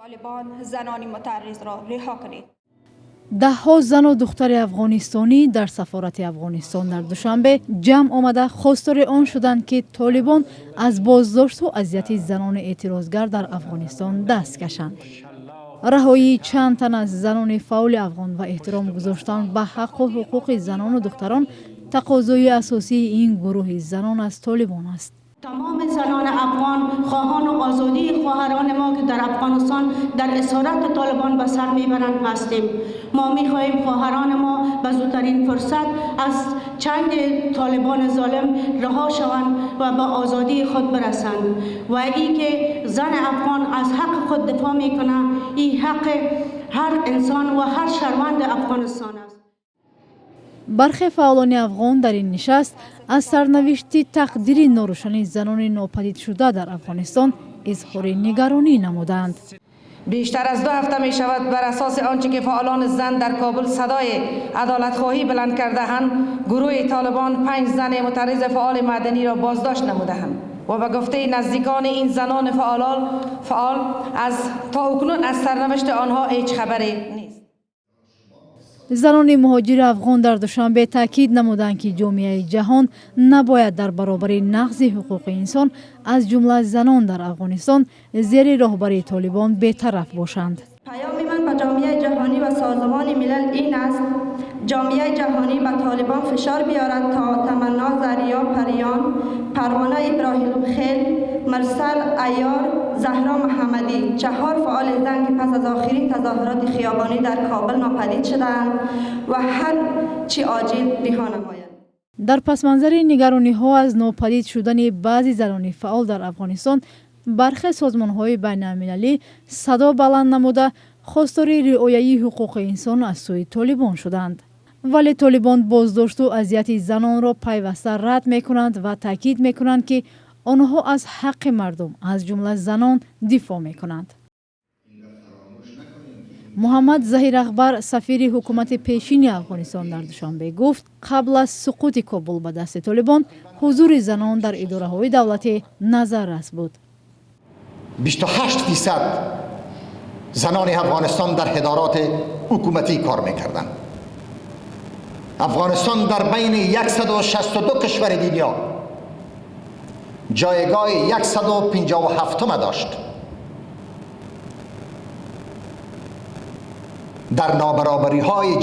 طالبان زنان معترض را رها کنید. Даҳҳо зану духтари афғонистонӣ дар сафорати Афғонистон дар Душанбе ҷамъ омада, хостори он шуданд, ки Толибон аз боздошту азияти занони эътирозгар дар Афғонистон даст кашанд. Раҳоии чанд тан аз занони фаъоли афғон ва эҳтиром гузоштан ба ҳаққу ҳуқуқи занону духтарон тақозои асосии ин гурӯҳи занон аз Толибон аст. تمام زنان افغان خواهان آزادی خواهران ما که در افغانستان در اسارت طالبان به سر میبرند هستیم. ما میخواهیم خواهران ما به زودترین فرصت از چنگ طالبان ظالم رها شوند و به آزادی خود برسند و ای که زن افغان از حق خود دفاع میکنه، این حق هر انسان و هر شهروند افغانستان است. Бархе фаъолони афғон дар ин нишаст аз сарнавишти тақдири норӯшани занони нопадидшуда дар Афғонистон изҳори нигаронӣ намуданд. بیشتر از 2 هفته می شود بر اساس آنچه که فعالان زن در کابل صدای عدالتخواهی بلند کردهاند، گروه طالبان پنج زن معترض فعال مدنی را بازداشت نمودهاند و به گفته نزدیکان این زنان فعال از تا اکنون از سرنوشت آنها هیچ خبری نیست. Занони муҳоҷири афғон дар Душанбе таъкид намуданд, ки ҷомеаи ҷаҳон набояд дар баробари нақзи ҳуқуқи инсон, аз ҷумла занон дар Афғонистон зери роҳбарии Толибон, бетараф бошанд. پیام من به جامعه جهانی و سازمان ملل این است: جامعه جهانی به طالبان فشار بیارد تا تمنا زریاب پریان، پروانه ابراهیم خیل، مرسل عیار، زهرا محمدی، چهار فعال زن که پس از آخرین تظاهرات خیابانی در کابل ناپدید شدند و هر چی عاجل رها نمایند. Дар пасманзари нигарониҳо аз нопадид шудани баъзи занони фаъол дар Афғонистон, бархе созмонҳои байналмилалӣ садо баланд намуда, хостори риояи ҳуқуқи инсон аз сӯи Толибон шуданд. Вале Толибон боздошту азияти занонро пайваста рад мекунанд ва таъкид мекунанд, ки онҳо аз ҳаққи мардум, аз ҷумла занон, дифоъ мекунанд. Муҳаммад Заҳир Акбар, сафири ҳукумати пешини Афғонистон дар Душанбе, гуфт, қабл аз суқути Кобул ба дасти Толибон ҳузури занон дар идораҳои давлатӣ назаррас буд. 28% زنان افغانستان در ادارات حکومتی کار میکردند. افغانستان در بین 162 کشور دنیا جایگاه 157 داشت در نابرابری های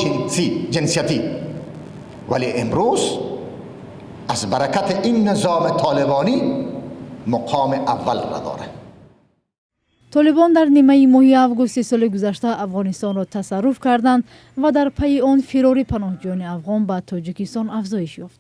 جنسیتی، ولی امروز از برکت این نظام طالبانی مقام اول را داره. Толибон дар нимаи моҳи августи соли гузашта Афғонистонро тасарруф карданд ва дар пайи он фирори паноҳҷӯёни афғон ба Тоҷикистон афзоиш ёфт.